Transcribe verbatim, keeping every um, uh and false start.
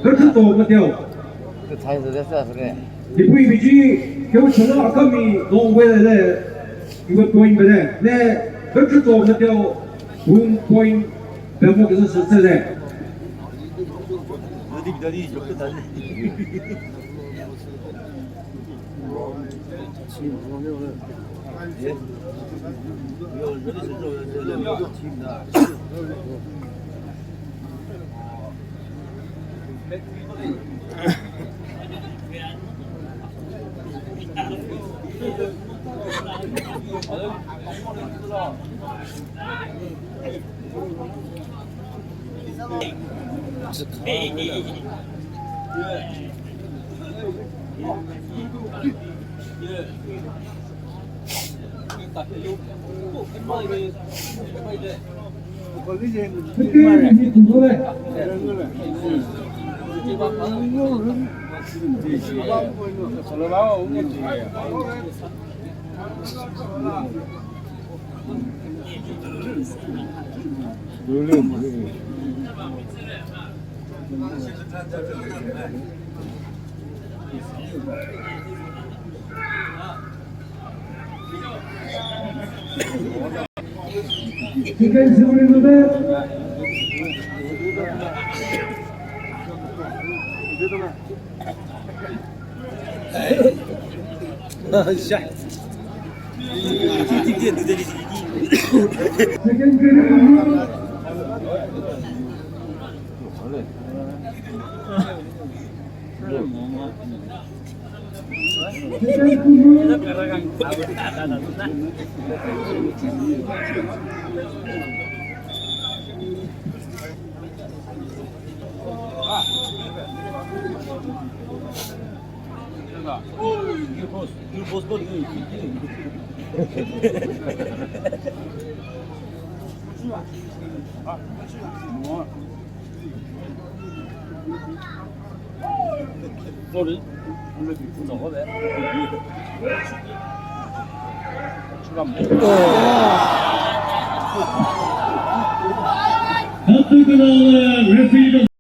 Kürtü to mateo. Kürtü to mateo. Dipui biji keu chana akami dong wele le, iwe point bele. Ne kürtü to mateo, one point bemo kisa sese le.